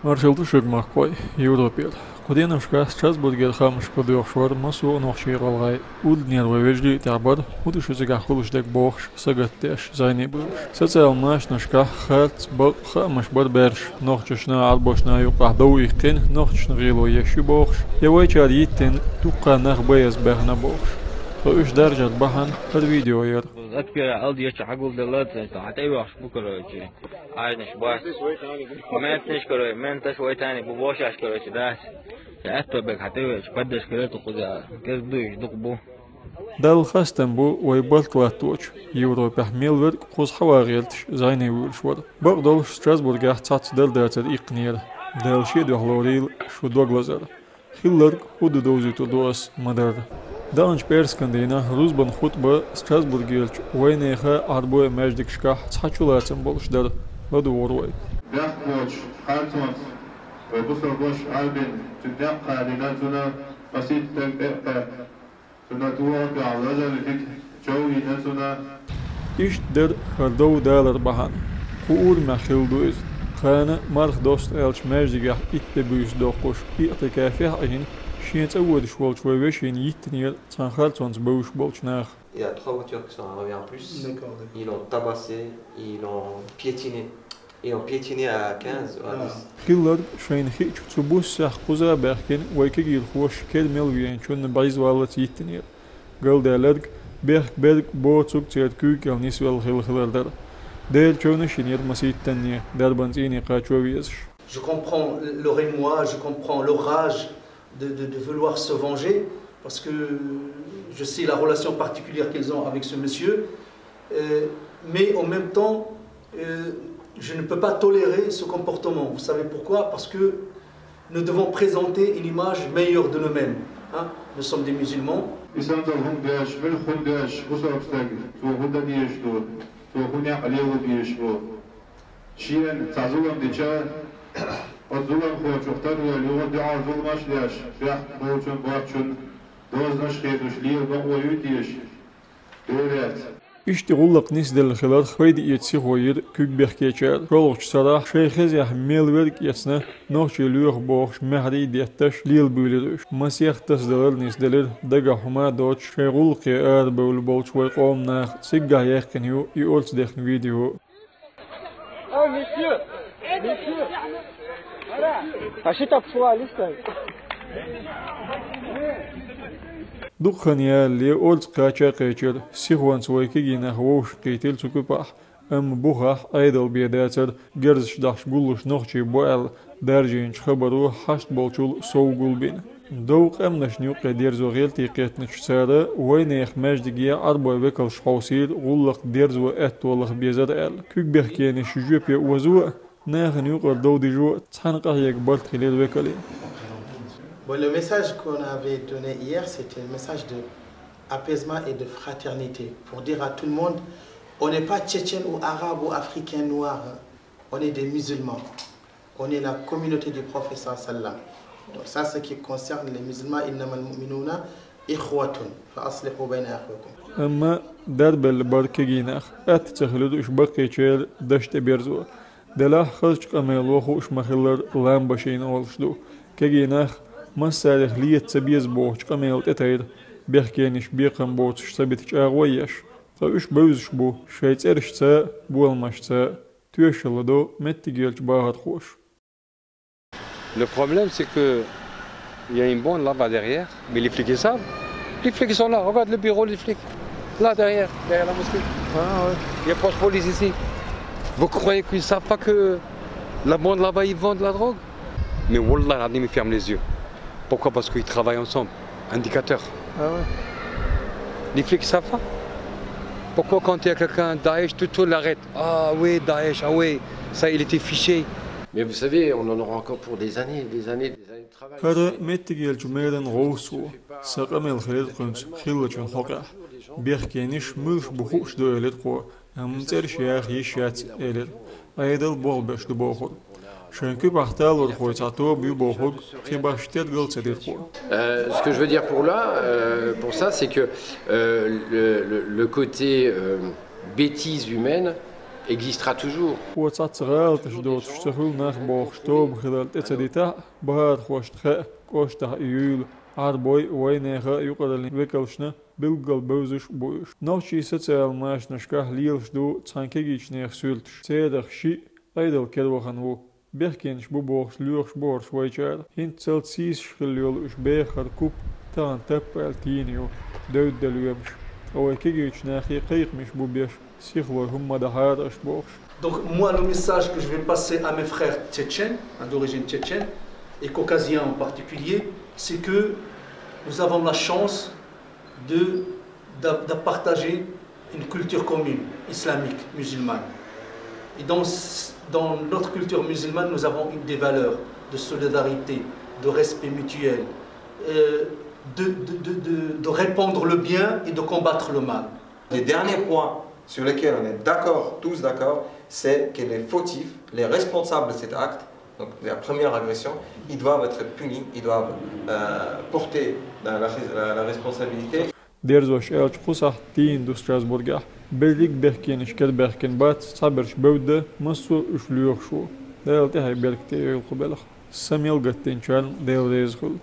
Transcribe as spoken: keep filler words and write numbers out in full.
Маршалла ду шуга, махкой, Европера. Кху деношкахь Страсбургера хаамашка доьхуш вара массо а нохчий, гӀалгӀай. Ӏуйранера вай вежарий а тӀехь бара, хӀун ду шу цигахь хуьлуш дерг бохуш, сагатдеш, зӀене буьйлуш. Социал машанашкахь харц, бакъ хаамаш бара берш, нохчашна, Ӏарбошна юкъахь дов иккхина, нохчашна гӀело еш ю бохуш, я вайчара йиттина дуккха нах байъаза баьхна бохуш. Ткъа уьш даржар бахьана хӀара видео яра. Латкера алда ечу хьагулделла, хьан тӀе а вахаш бу, короче. Хьаьжнаш бац. Ментнаш, короче, менташ вайтани бу, вошаш, короче, дац. Я аьтто бег хьан тӀе веача, поддержка лету кхуза. Кез дуйш дукха бу. Далла хастам бу вай барт латточу, Европехь мел верг кхуза хьаван гӀерташ зӀене вуьйлуш вара. Бакъдолуш Страсбургехь цхьацца дар дацара иккхинера. Дала шен дуьхьа лорийла шу дог лазар. Хилларг хӀун ду довзуьйтур ду ас ма-дарра. Даханчу пӀераскан дийнахь рузбан хутба Страсбургерчу вайнехан Ӏарбойн маьждигашкахь цхьа чулацам болуш дара, ладугӀура вай. Бехк боцуш, харцонца, вай бусалба ваша Ӏарбина, цуьнан некъ кхаьрдина, цунна масийтта тӀе а кхаьчна, цунна тӀе а кхаьчна, лазар дика чов йина цунна. Иштта дара хӀара дов далар бахьана. Кху урамехь хилла ду иза. Кхана марха доста аьллачу маьждигехь итт де буьйса доккхуш, иътикафехь а Ӏийна, шен цӀа воьдуш волчу вай вешина йиттинера цхьана харцонца бевзаш болчу наха. Il y a trois voitures qui sont arrivées en plus. D'accord, d'accord. Ils l'ont tabassé, ils l'ont piétiné. Ils l'ont piétiné à quinze ou à dix. Хилларг шайна хиъча, цу буссехь кхуза а баьхкина, вай кегийрхоша кер мел веанчунна бӀизваллалц йиттинера. Галдаьлларг, бехк берг боцург церан куьйга кӀел нисвелла хилла хилар дара. Дера чевнаш йинера масийттанне, дарбан цӀийне кхачо а везаш. Je comprends le rémoi, je comprends le rage de, de, de vouloir se venger, parce que je sais la relation particulière qu'ils ont avec ce monsieur, euh, mais en même temps, euh, je ne peux pas tolérer ce comportement. Vous savez pourquoi ? Parce que nous devons présenter une image meilleure de nous-mêmes. Hein ? Nous sommes des musulmans. Ислам дин хӀунда деш, муьлха хӀунда деш, бусалба стаг, цо хӀун дан дезаш ду, цо хӀун некъ лело дезаш бу. Шена цхьа зулам дича, оцу зуламхочух тарлойла юха дуьхьал зуламаш а деш, бехк болчун, боцчун дозанаш а хеташ лела бакъо юй теша? Берац. Иштта гӀуллакх нисделла хиларх пайда эца сихо йира куьг бехкечара. ШолгӀачу сарахь шайн хезехь мел верг а эцна, нохчий лоьху бохуш маьхьарий а детташ, лелабуьйлира уьш. Масех тасадалар нисделира, дагахь хӀума а доцуш, шайн гӀуллакхе арабевлла болчу вай къоман наха. Циггахь яьккхина ю и орца дехна видео. Дукха хан ялале орца кхача а кхечира, сихонца вай кегий нах вовшахкхийтира цу куьпахь, амма бухахь Ӏедал бен дацара, герзаш дахьаш гуллуш нохчий бу аьлла, даржийначу хабаро хьашт болчул сов гулбина. Дов къаьмнашна юккъе дерзо гӀертий кхеттачу цара вайнехан маьждиге Ӏарбойн векалш хьовсийра гӀуллакх дерзо аьтто лаха безар аьлла. Куьг бехкенаш жоьпе озо а, нахана юкъара дов дижо а цхьаьна къахьега барт хилира векале. Bon, le message qu'on avait donné hier, c'était un message de apaisement et de fraternité, pour dire à tout le monde, on n'est pas tchétchène ou arabe ou africain noir, hein. On est des musulmans. On est la communauté du prophète sallallahu alayhi wa sallam. Donc ça, ce qui concerne les musulmans, إنما المؤمنون إخوة فأصلحوا بين أخويكم. Амма дарбелла бара кегий нах, атта ца хилира уьш баккхийчеран дашна тӀе берзо. Делахь хазачу къамело хууш ма-хиллара, лам башийна олуш ду. Кегий нах массарех лета ца беза бохучу къамелан тӀе тайра, бехкенаш бекхам боцуш ца бита чӀагӀо а еш. Ткъа уьш бевзаш бу шайн цӀерашца а, боламашца а. Тоьшалла до меттигерчу бахархоша. Le problème, c'est que il y a une bande là-bas derrière, mais les flics, ils savent. Les flics, ils sont là. Regarde le bureau, les flics. Là, derrière, derrière la mosquée. Ah ouais. Il y a poste police ici. Vous croyez qu'ils savent pas que la bande là-bas, ils vendent la drogue ? Mais wallah, ils ferment les yeux. Pourquoi ? Parce qu'ils travaillent ensemble. Indicateur. Ah ouais. Les flics, ils savent pas. Pourquoi, quand il y a quelqu'un, Daesh, tout, tout l'arrête ? Ah oui, Daesh, ah oui, ça, il était fiché. Mais vous savez, on en aura encore pour des années, des années, des années de travail. ХӀара меттигерчу меран гӀовсо, сан къамел хилира кхуьнца хиллачун хьокъехь. Бехкенаш муьлш бу хууш ду, элира кхо, амма цӀераш яха йиш яц, элира. Ӏедал болх беш ду бохура. Шайн куьпахь талорхой цхьа тоба ю бохург кхин башха тергал ца дира кхо. Euh, ce que je veux dire pour là, euh, pour ça, c'est que, euh, le, le, le côté, euh, bêtise humaine, existera toujours. Кхо цхьацца гӀалаташ доцуш ца хуьлу нах бохуш тоба хилар тӀе ца дитахь а, бахархошна хаьа, кӀоштахь и юйла, Ӏарбой а, вайнехан а юкъараллин векалшна билггал бевзаш а бу уьш. Нохчийн социал машанашкахь лелаш ду цхьана кегийчу нехан суьрташ. Церах шиъ Ӏедал кера вахана ву. Бехкенаш бу бохуш лоьхуш бу хӀорш вайчара. ХӀинццалц сийсаш хилла йолу уьш бехар куп тахана таппа аьлла тийна ю, девдда лоьмаш. Ткъа вай кегийчу нахе кхайкхамаш бу беш, сихлой хӀумма дахьара аша бохуш. Donc moi, le message que je vais passer à mes frères tchétchènes, hein, d'origine tchétchène, et caucasiens en particulier, c'est que nous avons la chance de, de, de partager une culture commune, islamique, musulmane. Et dans, dans notre culture musulmane, nous avons une, des valeurs de solidarité, de respect mutuel, euh, de, de, de, de, de répandre le bien et de combattre le mal. Les derniers points sur lesquels on est d'accord, tous d'accord, c'est que les fautifs, les responsables de cet acte, donc de la première agression, ils doivent être punis, ils doivent euh, porter la, la, la, la responsabilité. Дерзош аьлча, кху сахьт тийна ду Страсбургехь. Берриг бехкенаш керабаьхкина бац, цхьаберш бевдда, массо а уьш лоьхуш ву. Дала тӀаьхье беркате йойла кху белхан. Са мел гатдинчарна Дела реза хуьлда.